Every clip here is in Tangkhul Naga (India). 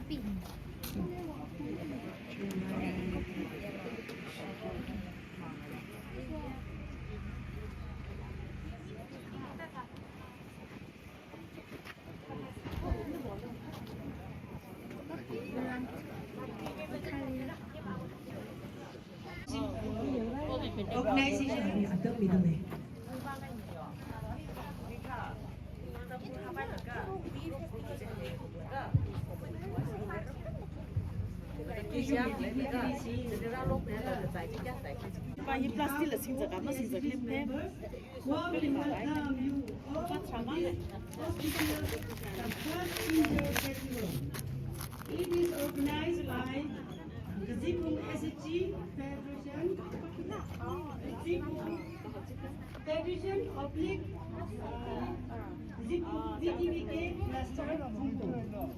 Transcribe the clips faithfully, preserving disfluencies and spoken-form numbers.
Organization. Plastic la singzak, ama singzak lim phe. Warmly welcome you all to this hospital Festival. It is organized by Kazipung S H G Federation, Kazipung Federation oblique, uh, Kazipung V T V K Cluster, Kazipung.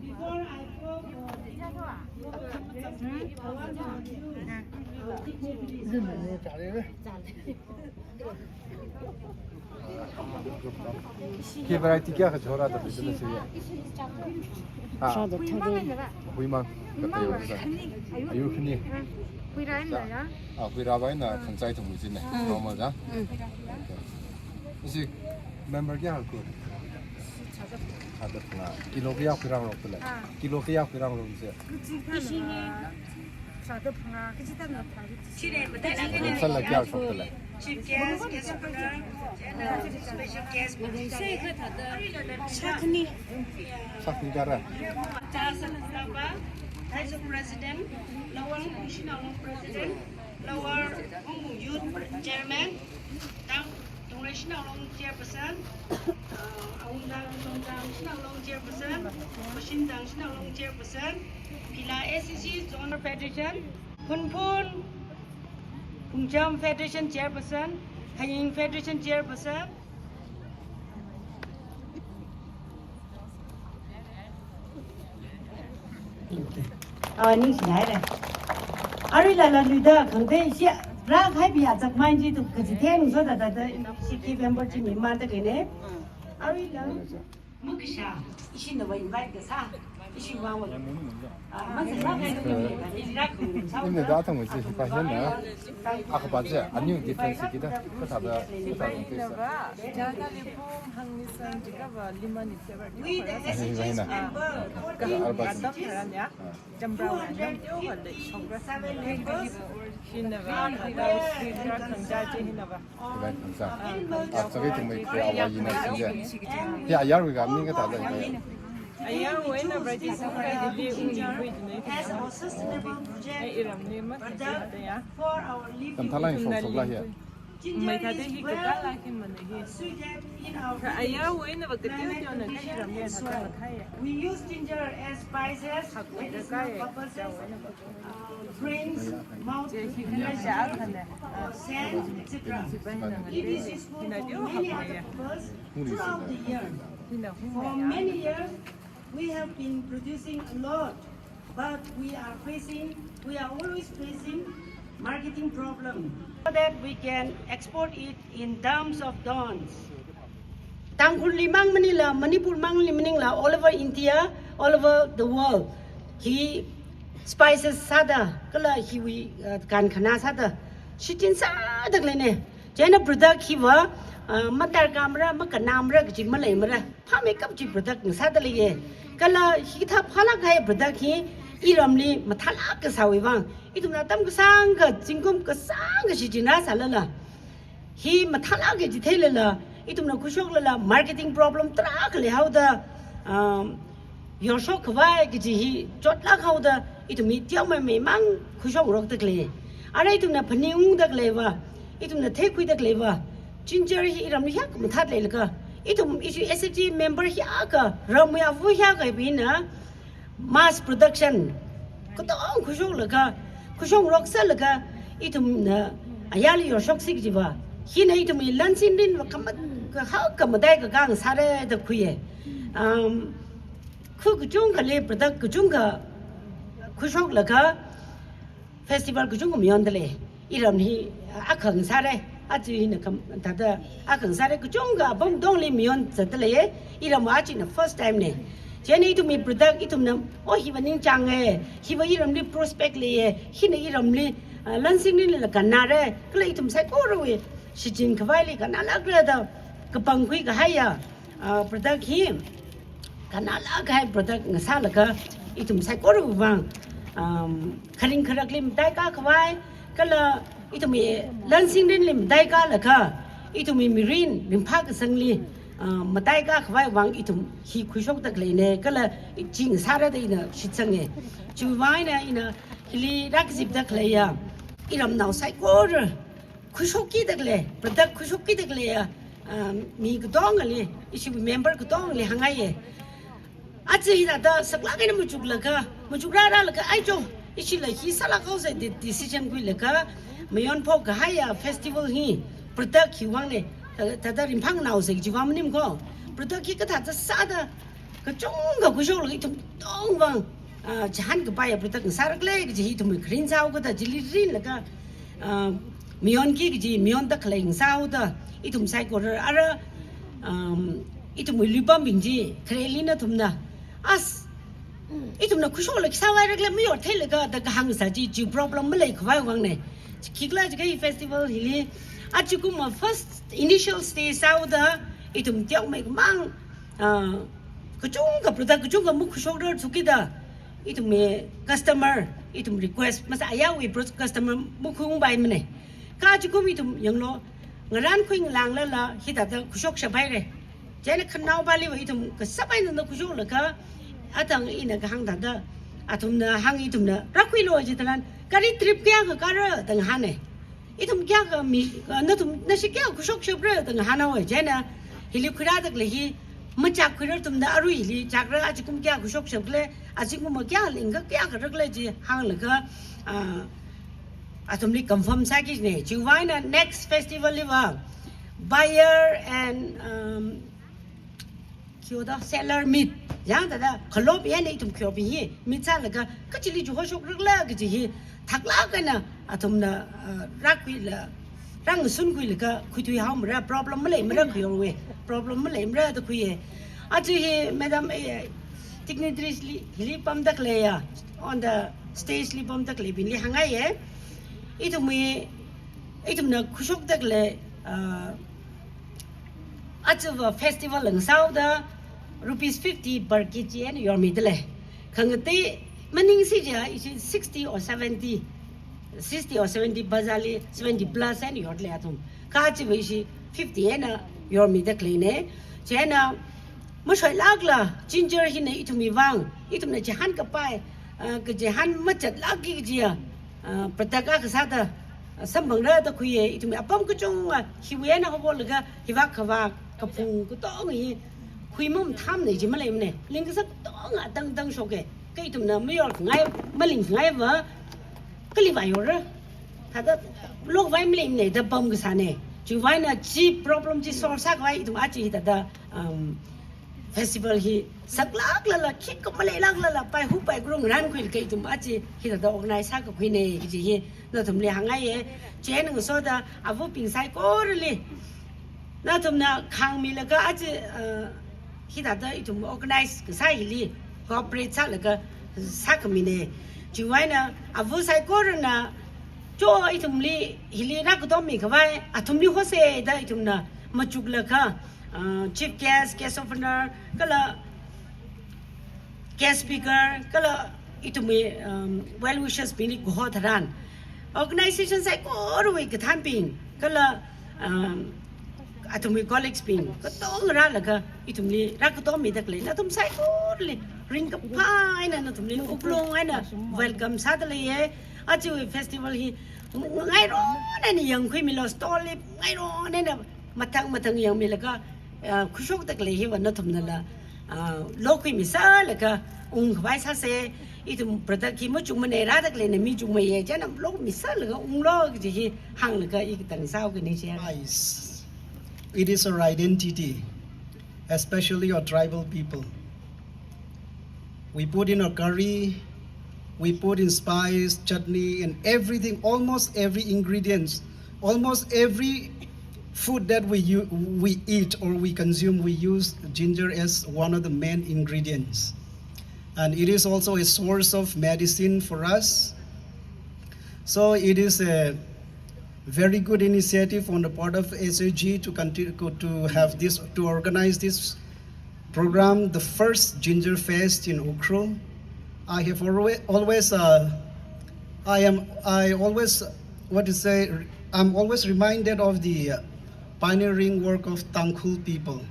Before I go for the, I want to introduce our dignitaries. Khi variety kayākha chora da business ya? Ah, huimang. Kata yo sa. Ayu khani. Huira na ya? Ah, huira bai na khanchai thum ji ne. Normal da. Okay. Isi member kayākha? Chāda phangā. Kilo kayā huirāngarok tala? Ah. Kilo kayā huirāngarok se? Ishi hi chāda phangā, kachida na thari. Sala kayā shok tala? Chief guest, guest of honor, and special guest, Minister. Shākhani. Shākhani kara. Vice President, Lower Hungpung Shanao Long President, Lower Hungpung Youth Chairman, Tang Dungrei Shanao Long Chairperson, uh, Awungtang Songtang Shanao Long Chairperson, Mashintang Shanao Long Chairperson, Phila S C C Zonal Federation, Phunphun Phungcham Federation Chairperson, Haying Federation Chairperson. Ah, ningshi haira. Arui lala luida khangatei shi rākhaibi ya chak main ji tu kachitheng so da da da shi ki member chi mi ma da kene. Arui la makasā, ishina va invite kasā, ishi va va. Ah, mazala kai tu mi ka, ishi rākhang sa. Ina da thang chi pa hen na. Akha pa je, a new difference kida. Kathāda, kathāda. Ina va, jana le pong hang ni sang jika va lima ni flavor. We the S H G member, ah, fourteen, atam tharan ya. Jambra wa nam teo wa le shokra. Hina va, hina va, hina va. Hina va. Ah, sakai tumai kre awa yina sinja. Hi ayarwui ka mi kathāda. Ayarwui na variety sakai de le uni hui de ne. Ai iram ne ma kathāda ya. Tam thalai shok shok la hi. Maithāda hi kakala hi mana hi. Kha ayarwui na va kateo teo na ka iram ne thāda mathai. We use ginger as spices, medicinal purposes, uh, drinks, mouth freshener, uh, scent, et cetera. It is useful for many other purposes throughout the year. For many years, we have been producing a lot, but we are facing, we are always facing marketing problem. So that we can export it in terms of tons. Tangkhulli mang maningla, Manipur mangli maningla, all over India, all over the world. Hi spices sāda, kala hiwui, uh, kankhana sāda, shitin sāda khalei ne. Chieina product hiva, uh, madarkar mara, makannā mara, kaji maleimara. Phāmeikap chi product ngasāda leiye. Kala hikathā phālāk kahai product hi iramli mathālāk kasāwui vang, ithumna atam kasāngkha, zingkum kasāngkha shichin rāsālala, hi mathālāk kaji theilala, ithumna khuishoklala marketing problem tarākha leihaoda, um, yorshok khavai kaji hi chotlāk haoda, ithum hi teomeimei mang khuishok ngarokda khalei. Ara ithumna phaningungda khaleiva, ithumna theikhuida khaleiva, ginger hi iramli hiyākha mathāt leilakha, ithum ishi S H G member hiyākha, ramwui ava hiyākha bina, mass production katong khuishoklaga, khuishok ngarok sālaga, ithumna ayarli yorshoksi kajiva, hina ithumwui lan sinrin va kama-, kahak kamadai kakā ngasāra da khuiye. Um, khu kachungkhali product kachungkha khuishoklaga, festival kachungkha mayonda lei. Iram hi akha ngasāra. Aja hina kam-, thāda akha ngasāra, kachungkha apam katongli mayon zatda leiye. Iram aja hina first time ne. Chieina ithumwui product ithumna, oh, hiva ningchānge, hiva iramli prospect leiye, hina iramli, ah, lansingrinlila kannare, kala ithum saikorawui shichin khavaili kannalākra da kapangkhui kahaiya, ah, product hi, kannalāk kahai product ngasālaga ithum saikorawui vang, um, kharing kharakli mataikā khavai, kala ithumwui lansingrinli mataikālaga, ithumwui mirin ringphākasangli, ah, mataikā khavai vang ithum hi khuishokda khaleine, kala chi ngasāra da ina shitsange. Chiwui vang eina ina hili rākazipda khaleiya iramnao saikora khuishokki da khalei, product khuishokki da khaleiya, um, mi katongali, ishi member katongali hāngngaiye. Aja hithāda saklāk eina machuklaga, machuk rārālaga, aicho, ishila hi sālākhaosa de-, decision khuilaga, mayonphok kahaiya festival hi, product hi vangne, thā-, thāda ringphānganāosa kaji vang maning ko. Product hi kathāda sāda, kachungkha khuishoklaga ithum tongvang, ah, chihān kapaiya product ngasāra khalei kaji hi ithum kharing sāhaoda, chili rinlaga, ah, mayonki kaji, mayonda khalei ngasāhaoda, ithum saikora ara, um, ithumwui luipambing chi, khareli nathumna, as, ithumna khuishoklaga sāvairakhala mayor theilaga da kahāngsa chi, chi problem malei khavai vangne. Khikhalajikha hi festival hili, ajakumva first initial stage sāhaoda, ithum teokmei khamang, ah, kachungkha product kachungkha makhuishokrar thukida, ithumwui customer, ithum request, masāyāwui pro-, customer makhuiungpaimane. Kha ajakum ithum yanglu, ngarānkhui ngalānglala, hithāda khuishokshaphaire. Chieina khanaopaliva ithum kasāpai nana khuishoklaga, athang ina kahāng thāda, athumna hāng ithumna, rākhuilu jitharan, gari trip kayākha kāra da ngahāne. Ithum kayākha mi, ah, nathum, nashi kayākha khuishokshapra da ngahānhaowe, chieina hili khuirāda khalei hi, machak khuirar thumda arui hili chakra ajakum kayākha khuishokshap khala, ajakumva kayākha lingkha kayākha rakhala chi hānglaga, ah, athumli confirm sākine. Chiwui vang eina next festival liva, buyer and, um, khi hoda seller meet. Yang thāda khalop eina ithum khayopi hi meet sālaga kachili chi hoshokrakhala kaji hi thaklāk eina athumna, ah, rākhuila, rāngasunkhuilaga khuithuihaomara, problem maleimara khuihaowe, problem maleimara da khuiye. Aja hi madam, eh, dignitaries li, hili pamda khaleiya, on the stage li pamda khaleibingli hāngngaiye. Ithumwui, ithumna khuishokda khalei, ah, ajava festival ngasāhaoda rupees fifty per K G eina yormida lei. Khangatei maningsi chiakha ishi sixty or seventy, sixty or seventy bazarli seventy plus eina yorda lei athum. Kha ajava ishi fifty eina yormida khaleine. Chieina mashoilākla, ginger hina ithumwui vang, ithumna chihān kapai, ah, kachihān machatlākki kajiya, ah, product akha sāda, ah, samphangra da khuiye, ithumwui apam kachungva, hiwui eina haolaga, hivak khavak, kaphung katong hi, khuimamthamne chi maleimane, lingkasak katong atang tang shoke, kha ithumna mayorngai, malingngaiva, kali va yorra. Thāda lokvai maleimane da pamkasāne. Chiwui vang eina chi problem chi solve sākhavai ithum aja hithāda, um, festival hi saklāklala, khikha maleilāklala, paihu paikrung rānkhuilaga ithum aja hithāda organize sākakhuine kaji hi nathumli hāngngaiye. Chieina ngasoda avabing saikorali, nathumna khangmilaga aja, uh, hithāda ithum organize kasā hili cooperate sālaga sākhamine. Chiwui vang eina ava saikorana, cho ithumli hili rākatommi khavai, athumli hose da ithumna machuklaga, uh, chief guest, guest of honor, kala guest speaker, kala ithumwui, um, well wishers bingli kaho tharan, organization saikorawui kathānbing, kala, um, athumwui colleagues bing katong rālaga ithumli rākatommida khalei nathum saikorali ringkaphā eina nathumli wuklung eina welcome sāda leiye. Ajawui festival hi ngairon eina yangkhuimilu, stall li ngairon eina mathang mathang yangmilaga, ah, khuishokda khalei hiva nathumnala, ah, lokhuimisālaga ungkhavai sāse. Ithum product hi machungmane, rāda khaleina mi chungmeiye, chieina lokhuimisālaga unglu kaji hi hānglaga i katang sāhaokane chi. Nice. It is our identity, especially our tribal people. We put in our curry, we put in spice, chutney, and everything, almost every ingredients, almost every food that we u-, we eat or we consume, we use ginger as one of the main ingredients. And it is also a source of medicine for us. So it is a very good initiative on the part of S H G to continue to have this, to organize this program, the first Ginger Fest in Ukhrul. I have always, always, uh, I am, I always, what to say, I'm always reminded of the, uh, pioneering work of Tangkhul people.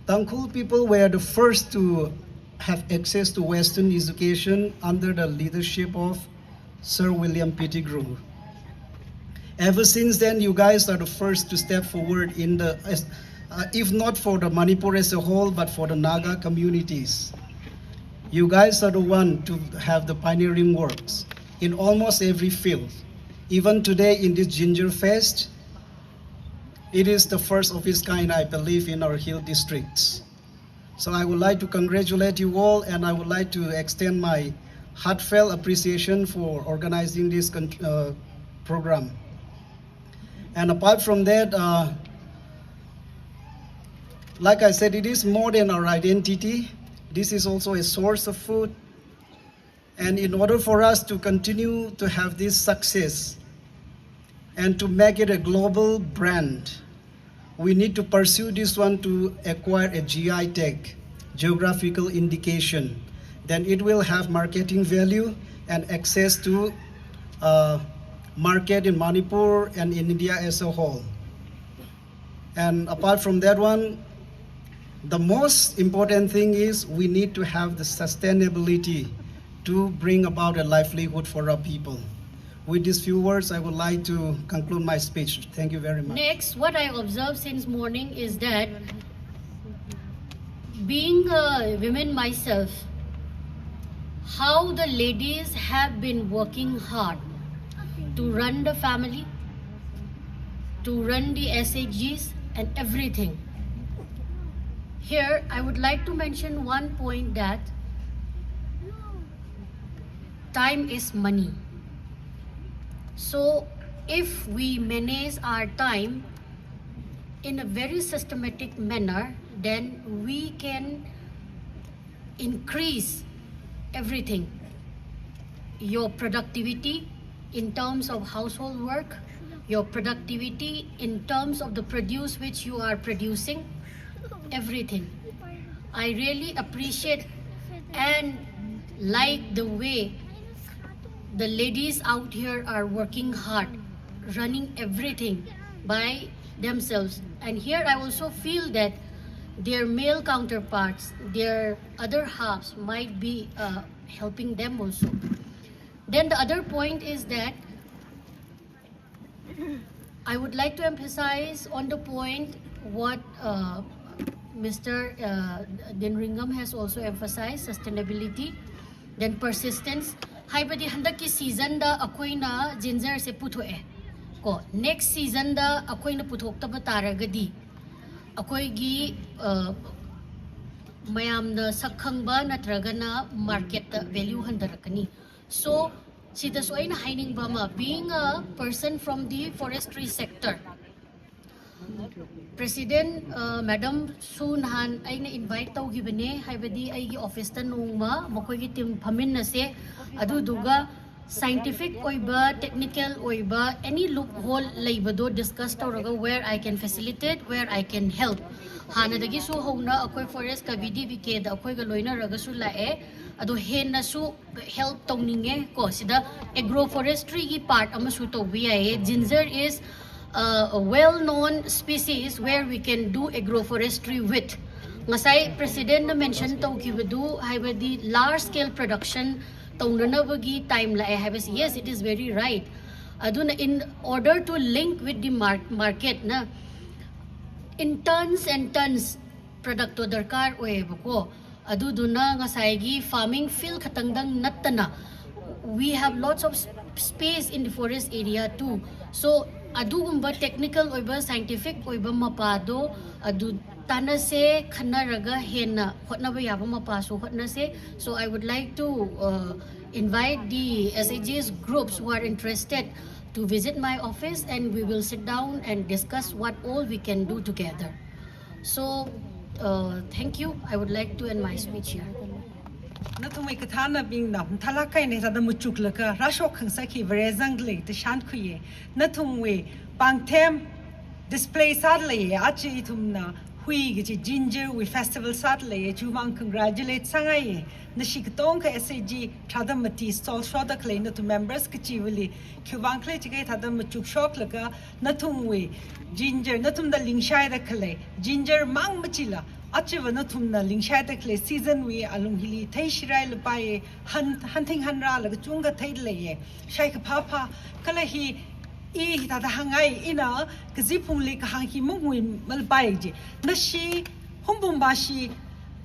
Tangkhul people were the first to have access to Western education under the leadership of Sir William Pettigrew. Ever since then, you guys are the first to step forward in the, uh, if not for the Manipur as a whole, but for the Naga communities. You guys are the one to have the pioneering works in almost every field. Even today in this Ginger Fest, it is the first of its kind, I believe, in our hill districts. So I would like to congratulate you all, and I would like to extend my heartfelt appreciation for organizing this con-, uh, program. And apart from that, uh, like I said, it is more than our identity. This is also a source of food. And in order for us to continue to have this success and to make it a global brand, we need to pursue this one to acquire a G I tag, geographical indication. Then it will have marketing value and access to, uh, market in Manipur and in India as a whole. And apart from that one, the most important thing is we need to have the sustainability to bring about a livelihood for our people. With these few words, I would like to conclude my speech. Thank you very much. Next, what I observed since morning is that, being a woman myself, how the ladies have been working hard to run the family, to run the S H Gs and everything. Here, I would like to mention one point, that time is money. So, if we manage our time in a very systematic manner, then we can increase everything. Your productivity in terms of household work, your productivity in terms of the produce which you are producing, everything. I really appreciate and like the way the ladies out here are working hard, running everything by themselves. And here I also feel that their male counterparts, their other halves might be, uh, helping them also. Then the other point is that I would like to emphasize on the point what, uh, Mister, uh, Dinringam has also emphasized, sustainability, then persistence. Haibadi handakki season da akoina ginger se puthoe. Ko, next season da akoina puthoktaba taragadi, akoigi, uh, mayamna sakhangba natragana market da value handarakani. So, sida so aina hainingba ma, being a person from the forestry sector, President, uh, Madam su nahan aina invite taukhibane, haibadi aigi office da nungma, makoigi team phaminnase, aduduga scientific oiba, technical oiba, any loophole leibado discuss tauraga where I can facilitate, where I can help. Hana dagi su hauna akoi forest ka V D V K da akoi ga loina raga su lae, ado henna su help tauninge ko, sida agroforestry gi part amasu taubi yae. Ginger is, uh, a well-known species where we can do agroforestry with. Ngasai President na mention taukibadu, haibadi large scale production taunanabagi time lae, haibasi, yes, it is very right. Aduna, in order to link with the mar-, market na, in tons and tons product to darkar oe bako. Aduduna ngasaigi farming field khatangdang nattana, we have lots of sp-, space in the forest area too. So, adugumba technical oiba, scientific oiba mapado, adu tanase khanaraga henna hotnaba yaba mapasu hotnase. So, I would like to, uh, invite the S H Gs groups who are interested to visit my office, and we will sit down and discuss what all we can do together. So, uh, thank you. I would like to end my speech here. Nathumwui kathānabingna mathālāk eina hithāda machuklaga rāshok khangasak hi Vare zangli da shānkhuiya. Nathumwui pāngthem display sāda leiya. Aja ithumna hui kaji ginger wui festival sāda leiya. Chiwuivang congratulate sāngaiya. Nashi katonga S H G tharāda mati stall shoda khalei nathum members kachiva̱li khiwuivang khala jiakha hithāda machukshoklaga nathumwui ginger, nathumna lingshaida khalei ginger mang machila, ajava nathumna lingshaida khalei season wui alung hili theishirālapaiya, han, hanthing hanrālaga kachungkha theida leiya. Shai kaphāphā, kala hi i hithāda hāngngai, ina kaziphungli kahāng hi mangui malapai ji. Nashi Humbung bashi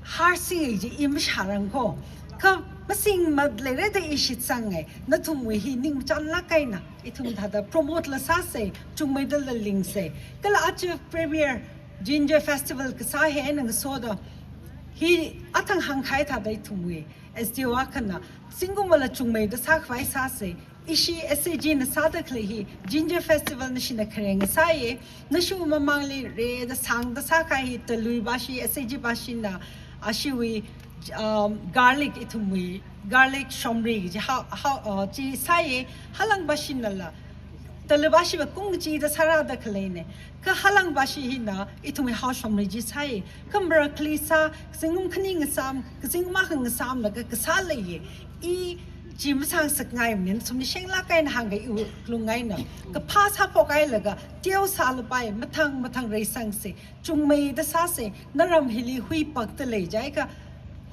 harsing ji, i mashārang ko. Kha masing maleirada i shitsangai. Nathumwui hi ningmachānlāk eina ithum thāda promote la sāsa, chungmeida la lingsa. Kala aja premier Ginger Festival kasā hi eina ngasoda hi athang hāngkahai thāda ithumwui S D O akhana, zingkumla chungmeida sākhavai sāsa. Ishi S H G na sāda khalei hi Ginger Festival nashina khareng sāya. Nashi mamangli rida sāngda sākahai hi talui bashi, S H G bashina ashiwui, um, garlic, ithumwui garlic shomri ji, ha, ha, uh, chi sāya. Halang bashinala talui bashiva kung chida sārāda khaleina. Kha halang bashi hina ithumwui hao shomri ji sāya. Kha broccoli sā, kazingkum khani ngasām, kazingkum akha ngasāmlaga kasā leiya. I chi masāngasakngaimana, nathumli shenglāk eina hāngga i wuklung eina. Kaphā sāphokhailaga teo sālapai, mathang mathang reisangsa, chungmeida sāsa. Naram hili hui pakta lei jiakha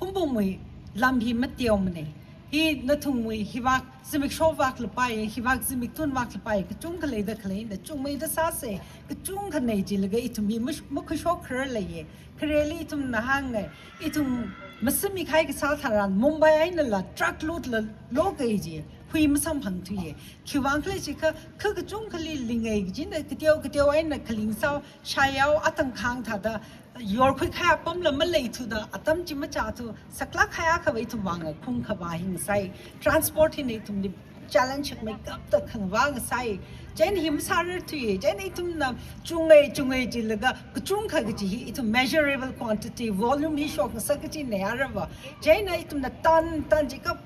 Humbungwui lam hi mateomana. Hi nathumwui hivak zimik shovak lapai, hivak zimik tunvak lapai, kachungkha leida khaleina, chungmeida sāsa, kachungkha nei jilaga ithum hi mash-, makhuishok kharar leiya. Khareli ithumna hāngngai, ithum masāmikahai kasā tharan Mumbai einala truck load la logai ji, hui masamphangthuiya. Khiwuivang khala jiakha, kha kachungkhali lingai kajina, kateo kateo eina khaling sāo, shāyao, athang khang thāda, yorkhui kahai apamla maleithuda, atam chi machāthu, saklāk kahai akhava ithum vang khung khavā hi ngasai. Transport hina ithumli challenge hakmeikapta khangavā ngasai. Chieina hi masārarthuiya, chieina ithumna chungai chungai jilaga kachungkha kaji hi ithum measurable quantity, volume hi shokngasak kajina arava. Chieina ithumna ton ton jiakha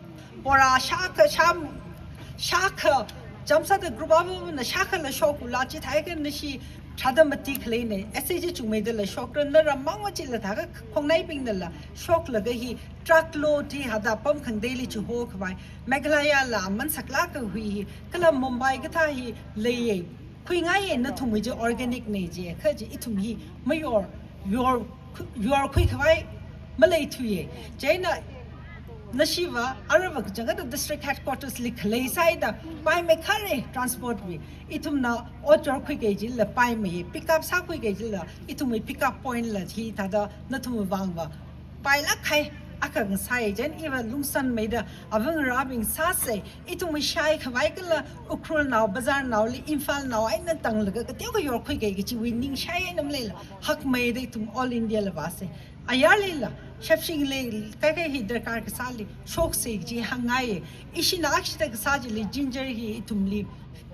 bora shākha, shā, shākha, jamsāda group avāvana shākhala shokula, chithākha nashi tharāda mati khaleina, S H G chungmeida la shokra, naram mang machila thākha khongnaibingnala shoklaga hi truck load hi hithāda apam khangateili chihokhavai. Meghalayala aman saklāka hui hi, kala Mumbai kathā hi leiya. Khuingaiya, nathumwui chi organic na ji, kha chi ithum hi mayor, yor, yorkhui khavai maleithuiya. Chieina nashiva arava kachangkhatta district headquarters li khalei sāhaida paimeikharei transport wui. Ithumna ot yorkhuiki jila paimeiya, pick up sākhuiki jila ithumwui pick up point la hithāda nathumwui vangva pailāk kahai akha ngasai. Chieina iva lungsanmeida ava ngarābing sāsa, ithumwui shai khavai kala Ukhrulnao, bazarnaoli, Imphalnao eina tanglaga kateokha yorkhuiki kajiwui ning shai eina maleila, hakmeida ithum All Indiala vāsa. Ayarlila, shapshingli, kaikai hi darkar kasāli shoksa ji hāngngaiya. Ishina akshida kasā chili ginger hi ithumli,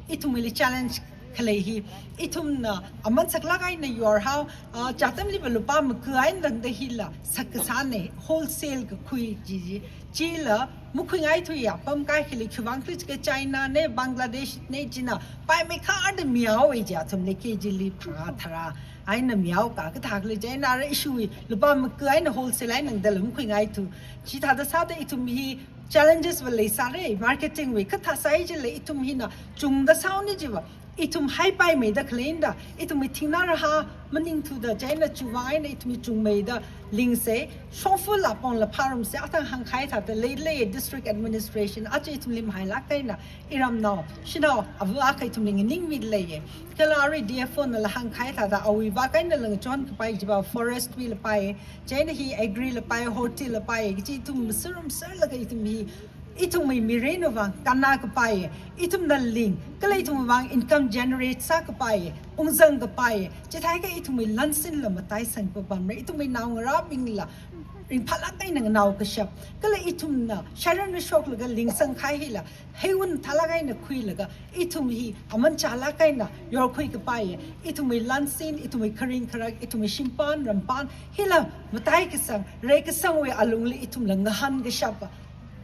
ithumli challenge khalei hi, ithumna aman saklāk eina yorhao, ah, chi atamliva lupā maga eina tangda hila sak kasāna, wholesale kakhui ji ji. Chila makhuingaithuiya, apam kaikhali khiwuivang khala jiakha China na, Bangladesh na china paimeikharda mihaowa ji, athumli K G li phangā tharā eina mihaoka, kathākhala chieina ara ishiwui lupā maga eina wholesale eina tangdala makhuingaithu. Chithāda sāda ithum hi challenges va leisāra, marketing wui. Kathā sāi jila ithum hina chungda sāhaona jiva, ithum haipaimeida khaleina, ithumwui thingnā rahā maningthuda, chieina chiwuivang eina ithum hi chungmeida lingsa, shongfala pongla pharumsa, athang hāngkahai thāda leilei district administration, aja ithumli mahailāk eina, iramnao, shanao, ava akha ithumli nganingmida leiya. Kala arui D F O nala hāngkahai thāda awui vak einala ngachon kapai jiva forest wuila pai, chieina hi agri la pai, horti la pai, kaji ithum masarum sarlaga ithum hi, ithumwui mirinwui vang kannā kapai, ithumna ling, kala ithumwui vang income generate sākapai, ungzang kapai, chithākha ithumwui lansinla mataisang papamra, ithumwui naongarābingla ringphālāk eina nganao kashap, kala ithumna sharan shoklaga lingsang kahai hila, heiwun thālāk eina khuilaga, ithum hi aman chālāk eina yorkhui kapai, ithumwui lansin, ithumwui kharing kharak, ithumwui shimpān, rampān, hila matai kasang, rai kasangwui alungli ithumla ngahān kashap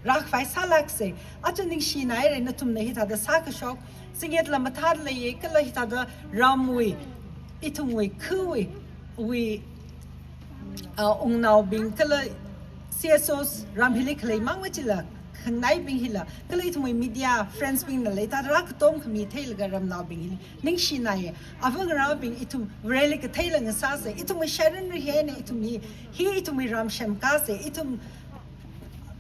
rākhavai sālāksa. Aja ningshinaira nathumna hithāda sākashok, singetla mathāda leiya, kala hithāda ramwui, ithumwui, khawui, wui, ah, wungnaobing kala C S Os ram hili khalei mang machila, khangnaibing hila, kala ithumwui media friends bingna hithāda rākatom khami theilaga ramnaobing hili ningshinaiya. Ava ngarābing, ithum Vareli katheila ngasāsa, ithumwui sharan ri hina, ithum hi, hi ithumwui ram semkasa, ithum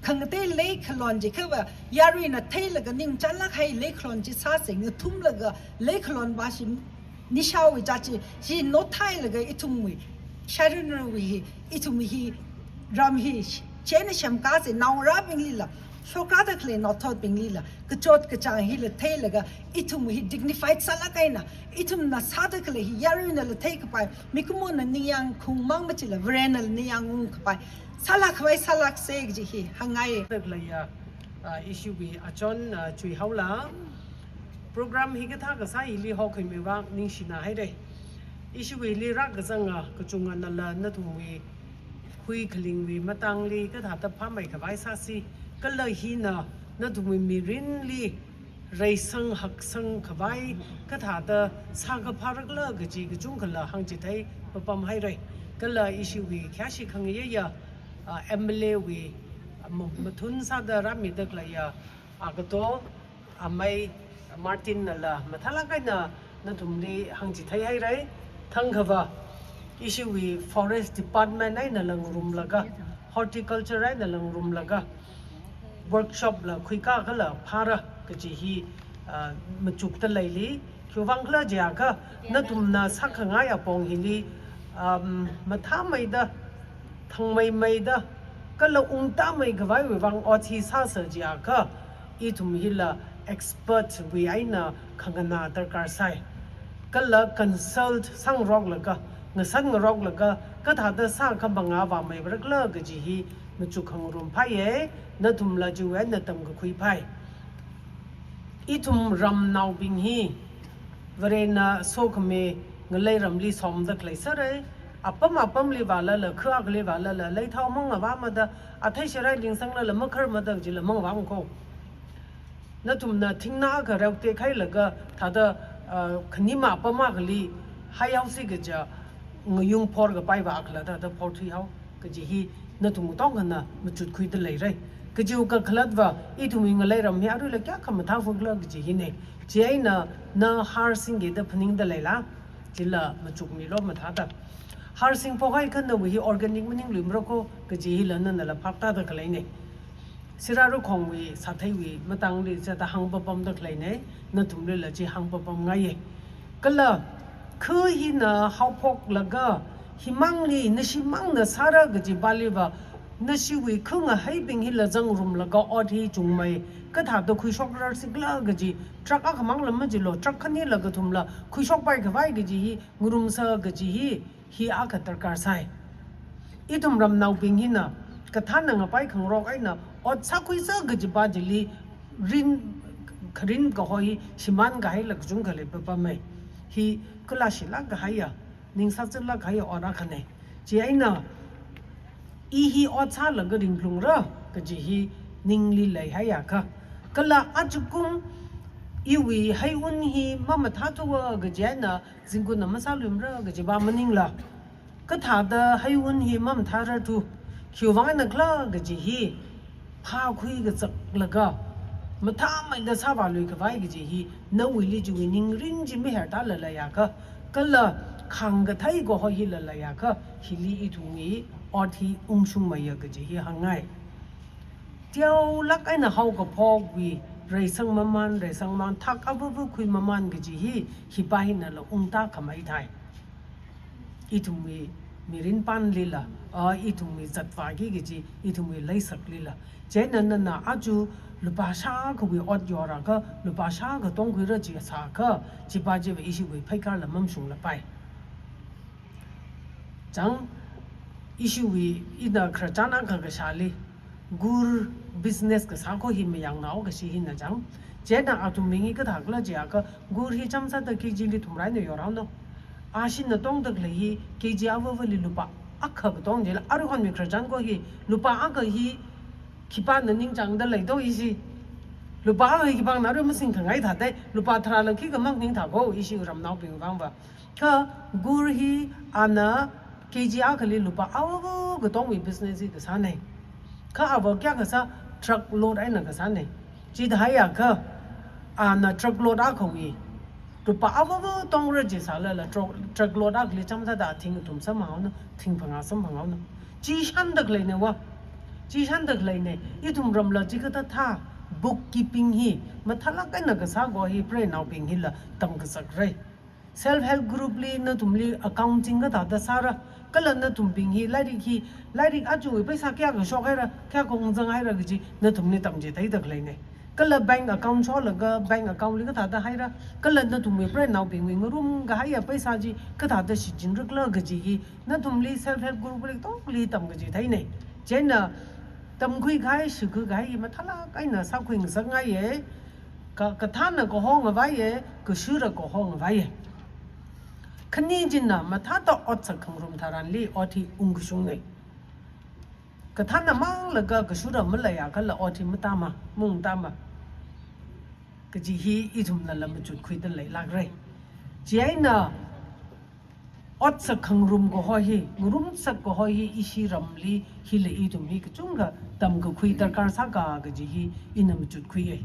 khangatei leikhalon chi khava, yaruina theilaga ningchānlāk kahai leikhalon chi sāsa, ngathumlaga leikhalon va shi, nishāwui chāchi, chi nothailaga ithumwui, sharan riwui hi, ithum hi, ram hi, chieina semkasa, naongarābinglila, shokrāda khalei naothotbinglila, kachot kachāng hila theilaga, ithum hi dignified sālāk eina, ithumna sāda khalei hi yaruinala theikapai, mikumona ningyāng khaung mang machila, Varena ningyāng ungkapai sālākhavai sālāksa kaji hi hāngngai. Dakla ya, ah, ishiwui achon, ah, chuihaola. Program hikathā kasā hili hokhuimi vang ningshinahaira. Ishiwuili rākazanga kachunganala nathumwui huikhalingwui matangli kathāda phāmeikhavai sāsi, kala hina nathumwui mirinli reisang haksang khavai kathāda sākaphārakla kaji kachungkhala hāngchithei papamhaira. Kala ishiwui khayāshi khangayāya, ah, M L A wui, ah, ma-, mathun sāda rāmida khaleiya, ah, kato, amei Martin nala mathālāk eina nathumli hāngchitheihaira. Thangkhava, ishiwui Forest Department einala ngarumlaga, Horticulture einala ngarumlaga, workshop la khuikā kala phāra kaji hi, ah, machukda leili. Khiwuivang khala jiakha, nathumna sākhangai apong hili, um, mathāmeida, thangmeimeida, kala ungtāmeikhavaiwui vang ot hi sāsa jiakha, ithum hila expert wui eina khanganā darkar sai. Kala consult sāngaroklaga, ngasānngaroklaga, kathāda sākha mangā vāmeivarakla kaji hi machuk khangarum phāya, nathumla chiwui eina tamkakhui phāi. Ithum ramnaobing hi, Varena sokhami ngalei ramli somda khalei sāra, apam apamli vālala, kha akhali vālala, leithao mangavāmada, athei sharai lingsanglala, makharmada jila mangavāmako. Nathumna thingnā akha reote khailaga, thāda, ah, khanima apam akhali, haihaosi kaja, ngayung phorkapai vākhala thāda phorthuihao kaji hi nathum katongkhana machutkhuida leira. Kajiwui kakhalatva, ithumwui ngalei ram hi aruila kayākha mathāfukhala kaji hina. Chieina na har singkida phaningda leila, chila machukmilu mathāda. Har singphok haikha nawui hi organic maningluimarako kaji hila nanala phaptāda khaleina. Sirarakhongwui sātheiwui matangli chithāda hāngpapamda khaleina, nathumlila chi hāngpapamngaiya. Kala, kha hina haophoklaga, himangli, nashimangna sāra kaji pāliva, nashiwui khangahaibing hila zangrumlaga ot hi chungmei, kathāda khuishokrarsikhala kaji, truck akhamangla majilo, truck khanila kathumla khuishokpaikhavai kaji hi, ngarumsa kaji hi, hi akha darkar sai. Ithum ramnaobing hina, kathāna ngapai khangarok eina, ot sākhuisa kajipa chili, rin, kharin kaho hi shimānkahaila kachungkha leipapamma. Hi kala shilāk kahaiya, ning sāzālāk kahaiya ot akhana. Chieina, i hi ot sālaga ringphalungra kaji hi ningli leihaiakha. Kala ajakum iwui heiwun hi mamathāthuwa kaji eina zingkum na masāluimara kajipa maningla. Kathāda heiwun hi mamathārarthu, khiwuivang einakhala kaji hi phākhui kazaklaga, mathāmeida sāvāluikhavai kaji hi, nawuili chiwui ningrin chi mihertala leiakha, kala khāngkathei kaho hila leiakha, hili ithumwui ot hi ungshungmeiya kaji hi hāngngai. Teolāk eina haokaphokwui, reisang mamān, reisang mamān, thak avāva khui mamān kaji hi, hipa hinala ungtākhamei thai. Ithumwui mirin pānlila, a, ithumwui zatvāki kaji, ithumwui leisaklila. Chieina nana aja lupā shākhawui ot yorakha, lupā shākha tongkhuira chi sākha, chipa chiva ishiwui pheikarla mamashunglapai. Chang, Ishiwui ina khararchan akha kashāli, gur business kasā kho hi mayangnao kashi hina chang. Chieina atumbing hi kathākhala jiakha, gur hi chamsāda K G li thumrā eina yorhaono. Ashina tongda khalei hi K G avāvali lupā akha katong jila, aruihonwui khararchan kho hi lupā akha hi khipāna ningchāngda leido ishi. Lupā akha hi khipāna arui masingkhangai thāda, lupā tharāla khikha maningthā kho ishi ramnaobing vangva. Kha gur hi ana K G akhali lupā avāva katongwui business hi kasāna. Kha ava kayākha sā, truck load eina kasāna. Chithāhaiakha, ana truck load akhawui lupā avāva tongra jisālala, truck, truck load akhali chamsāda thing kathum samhaono, thing phangā samhaono. Chi shānda khaleina va. Chi shānda khaleina. Ithum ramla chikathā thā, bookkeeping hi mathālāk eina kasā kho hi preinaobing hila tamkasakra. Self help group li nathumli accounting kathāda sāra, kala nathumbing hi lairik hi, lairik aja paisa kayākha shokhaira, kayākha ungzanghaira kaji nathumli tamchitheida khaleina. Kala bank account sholaga bank account li kathāda haira, kala nathumwui preinaobingwui ngarumkahaiya paisa chi kathāda shichinrakhala kaji hi nathumli self help group li tongli tamkachitheina. Chieina tamkhuikahai, shikhuikahai hi mathālāk eina sākhuingasakngaiya. Ka, kathāna kaho ngavaiya, kashura kaho ngavaiya. Khani china mathāda ot sākhangarum tharanli ot hi ungkashungna. Kathāna manglaga kashura maleiakhala ot hi matāma, maungtāma kaji hi ithumnala machutkhuida leilākra. Chieina ot sākhangarum kaho hi, ngarumsak kaho hi ishi ramli hila ithum hi kachungkha tamkakhui darkar sāka kaji hi ina machutkhuiya.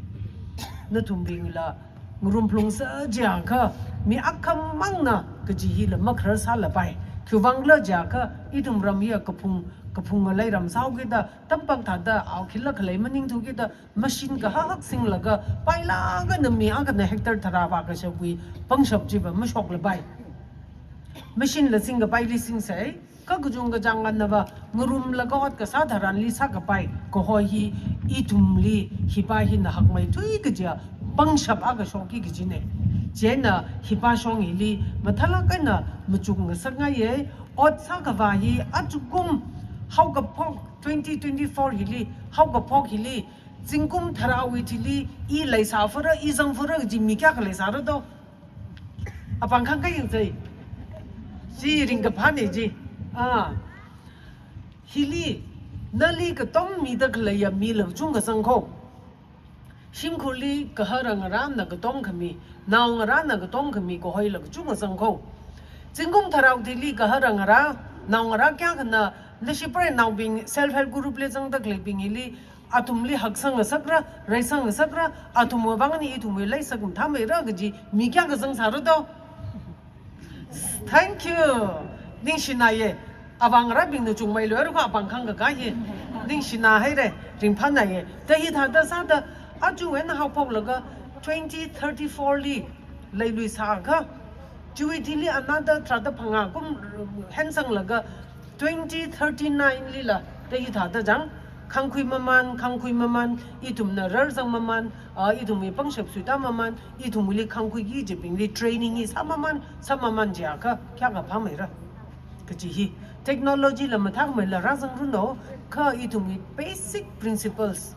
Nathumbingla ngarum phalungsa jiakha, mi akhamangna kaji hila makharar sālapai. Khiwuivangkhala jiakha, ithum ram hiya kaphung, kaphung ngalei ram sāhaokida, tampak thāda ao khila khalei maningthukida, machine kahak singlaga, pailāk eina mi akhana hectare tharā vākashapwui pangshap chiva mashoklapai. Machine la singkapaili singsa, kha kachungkachāng nganava ngarumlaga ot kasā tharanli sākapai kaho hi ithumli hipa hina hakmeithui kajiya pangshap akha shokki kajina. Chieina hipa shong hili mathālāk eina machukngasakngaiya. Ot sākhavā hi ajakum haokaphok twenty twenty-four hili, haokaphok hili, zingkum tharāwui thili i leisāfara, i zangfara kaji mi kayākha leisāra do? Apāng khangkā yangsei. Chi ringkaphāna chi. Ah. Hili, nali katom mida khaleiya mila kachungkha zang kho. Shimkhurli gahara ngarāna katom khami, naongarāna katom khami kahoila kachungkha zang kho. Zingkum tharāwui thili gahara ngarā, naongarā kayākhana, nashi preinaobing self help group li zangda khaleibing hili, athumli haksangngasakra, reisangngasakra, athumwui vangna ithumwui leisak mathāmeira kaji mi kayākha zangsāra do? Thank you. Ningshināya. Avāngarābingna chungmeilui, aruiva apāng khangkā hi. Ningshināhaira, ringphānāya. Da hithāda sāda, aja eina haophoklaga twenty thirty-four li leiluisāakha, chiwui thili another tharāda phangā kum hensanglaga twenty thirty-nine lila, da hithāda chang, khangkhui mamān, khangkhui mamān, ithumna rarzang mamān, ah, ithumwui pangshap suitā mamān, ithumwuili khangkhuiki kajibingli training hi sāmamān, sāmamān jiakha, kayākha phāmeira. Kaji hi, technology la mathākmeila rāzangranu, kha ithumwui basic principles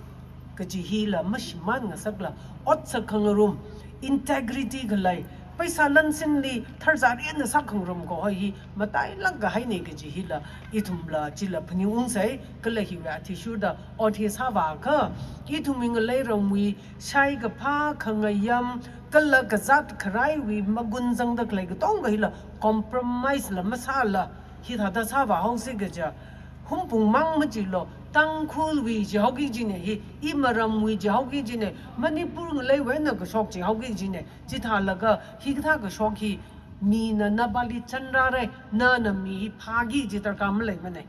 kaji hila mashimānngasakla, ot sākhangarum, integrity khalei, paisa lansinli tharzār eina sākhangarum kaho hi matailāk kahaina kaji hila, ithumla chila phaningungsei, kala hiwui athishurda ot hi sāvāakha, ithumwui ngalei ramwui shaikaphā, khangayam, kala kazāt kharaiwui magun zangda khalei katonga hila compromise la masāla, hithāda sāvāhaosi kaja, Hungpung mang majilo, Tangkhulwui jihaoki kajina hi, i maramwui jihaoki kajina, Manipur ngaleiwui eina kashok jihaoki kajina, chithālaga hikathā kashok hi, mina napāli chanrāra, nana mi hi phāki kaji darkar maleimana.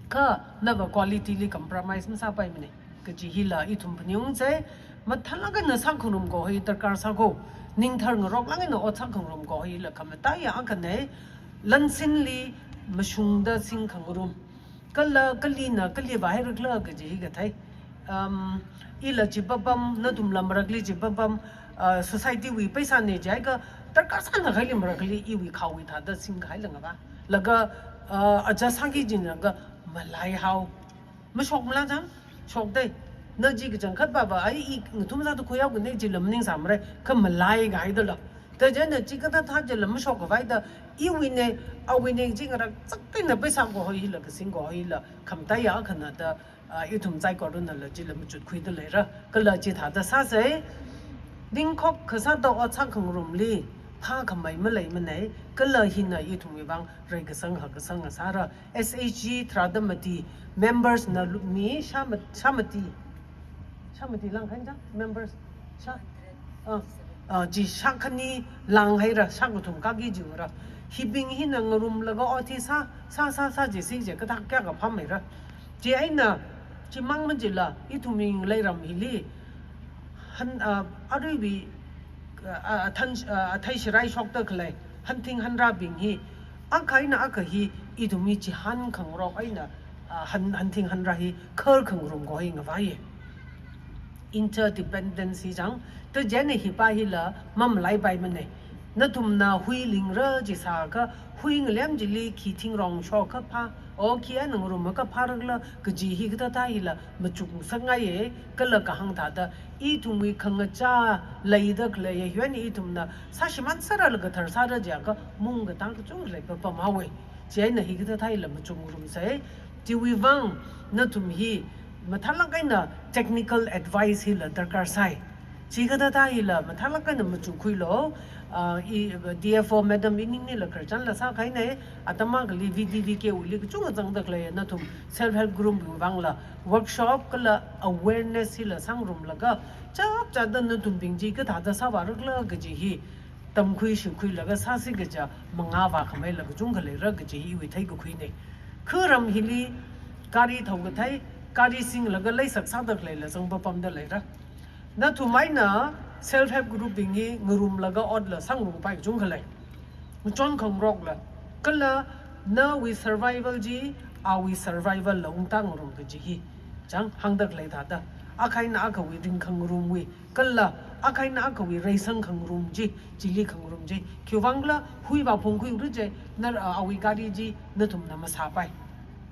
Kha nava quality li compromise masāpaimana. Kaji hila ithum phaningungsei, mathālāk eina sākhangarum kaho hi darkar sā kho, ningthar ngaroklāk eina ot sākhangarum kaho hila khamataiya akhana, lansinli mashungda singkhangarum. Kala kalina kali vāhairakhala kaji hi kathei. Um, ila chi papam, nathumla marakli chi papam, uh, society wui paisana jiakha, Darkar sāna khaili marakli iwui khawui thāda singkahai langa ba. Laga, uh, aja sāki jin laga malai hao. Mashok mala jang, shok dai. Na chi kachangkhat ba ba, ai i ngathum sāda khuiya kune jila maningsāmara, kha malai kahai dala. Da jana chi kathāthā jila mashok khavai da, iwui ne, awui ne chi ngarak chak kaina paisa kahoila, kasing kahoila, khamataiya khana da, ah, ithum saikorana la chila machutkhuida leira, kala chithāda sāsei. Ningkhok kasāda ot sākhangarumli, phākhamei maleimanei, kala hina ithumwui vang reikasang hakkasang sāra, S H G tharāda mati, members na lu-, mi shā mat-, shāmati, shāmati langkhanjang, members, shā, ah, ah, chi shākhani langhaira, shākathum kaki jiura. Hibing hina ngarumlaga ot hi sā, sā, sā, sā, jisi je, kathā kayākha phāmeira. Chieina, chimang majila, ithumwui ngaleiram hili, han, ah, aruiwui, ah, ah, athan, ah, athei shirai shokda khalei, hanthing hanrābing hi, akha eina akha hi, ithumwui chihān khangarok eina, ah, han, hanthing hanrā hi, khar khangarum kaho hi ngavaiya. Interdependence hi jang, da jana hi pa hila, mamalaipaimanei. Nathumna hui lingra jisākha, hui ngalem jili khi thingrong shokha phā, o khi eina ngarumkha phārakhala, kaji hi kathāthā hila, machukngasakngaiya, kala kahāng thāda, ithumwui khangachā leida khaleiya, hiwui eina ithumna sāshimān sāralaga tharsāra jiakha, mung katang kachungkha leipapam haowa. Chieina hi kathāthā hila machukngarumsei. Chiwui vang nathum hi mathālāk eina technical advice hila darkar sai. Chi kathāthā hila mathālāk eina machukkhuilu. Ah, i, D F O madam iningnila khararchanla sākahainei, atam akhali V D V K wuili kachungkha zangda khalei nathum self help group wui vangla workshop kala awareness hila sāngarumlaga chapchāda nathumbing chi kathāda sāvārakhala kaji hi tamkhui shikhuilaga sāsi kaja mangā vākhameila kachungkha leira kaji hi iwui theikakhuinei. Kha ram hili gari thao kathei, gari singlaga leisak sāda khaleila zangpapamda leira. Nathum eina self help group bing hi ngarumlaga otla sāngarumpai kachungkha lei. Ngachon khangarokla. Kala nawui survival chi, awui survival la ungtā ngarum kaji hi. Chang hāngda khalei thāda. Akha eina akhawui ringkhangarumwui. Kala akha eina akhawui reisang khangarum chi, chili khangarum chi. Khiwui vangla hui vāphungkhuira je, na, ah, awui gari chi nathumna masāpai.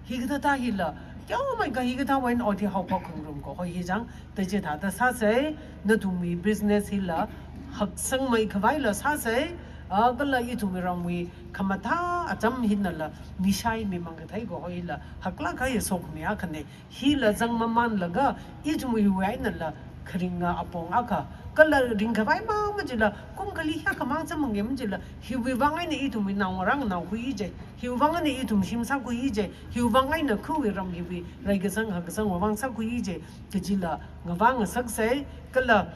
Hi kathāthā hila, teomeikha hi kathāwui eina ot hi haophok khangarum kaho hi jang, da chithāda sāsei, nathumwui business hila, haksangmei khavaila sāsei, ah, kala ithumwui ramwui khamathā acham hinala, mishai mimang kathei kaho hila, haklāk kahai sokhami akhanei, hila zangmamānlaga, ithumwui wui einala, kharinga apong akha, kala ringkhavai mang majila, kum akhali hiyākhamang chāmang majila, hiwui vang eina ithumwui naongarā nganao khuiya je, hiwui vang eina ithum shim sākhuiya je, hiwui vang eina khawui ram hiwui, reikasang hakkasangwui vang sākhuiya je, kajila ngavā ngasaksei, kala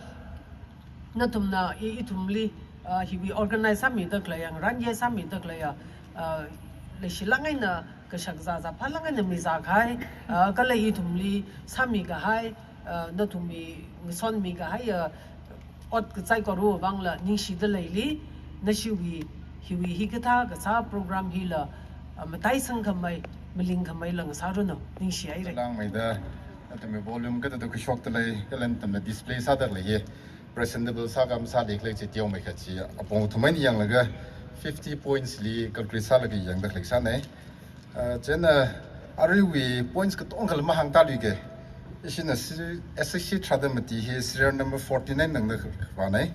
nathumna i, ithumli, ah, hiwui organize sāmida khaleiya, ngarān ye sāmida khaleiya, ah, leishilāk eina kashak zāzā phālāk eina mizākahai, ah, kala ithumli sāmikahai, ah, nathumwui ngasonmikahai, ah, ot kasaikorali vangla ningshida leili, nashiwui, hiwui hikathā kasā program hila, ah, mataisangkhamei, malingkhameila ngasāranu, ningshihaira. Langmeida, athumwui volume kathāda khuishokda lei, kala athumna display sāda lei hi. Presentable sākam sāli khalei chi teomeikha chi, apong athum eina yanglaga fifty points li calculate sālaga yangda khalei sānei. Ah, chieina aruiwui points katongkhala mahāngtāluike. Ishina si-, S H C tharāda mati hi serial number forty-nine nangda khavānei.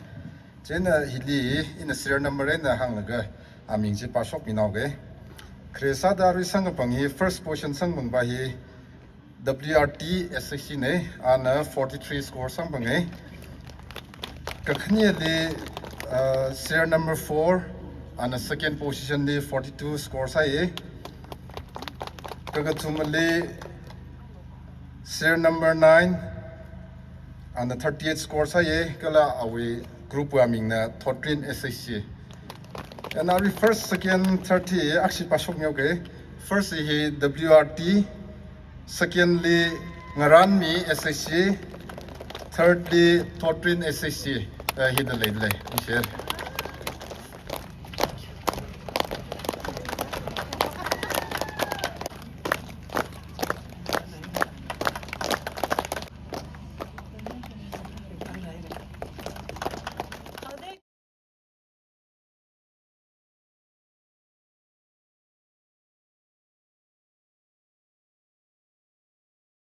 Chieina hili ina serial number eina hānglaga aming chi pāshokminaoke. Khare sāda arui samkaphang hi first position samkaphang pa hi W R T S H C nei, ana forty-three score samphanga. Kakhaneli, uh, serial number four, ana second position li forty-two score sāya. Kakathumali serial number nine, ana thirty-eight score sāya, kala awui group wui amingna Thotrin S H C. Ana arui first, second, third hi akhashi pāshokmihaoke. First hi W R T, second li Ngaranmi S H C, third li Thotrin S H C. Eh, hithāda leilei. Share.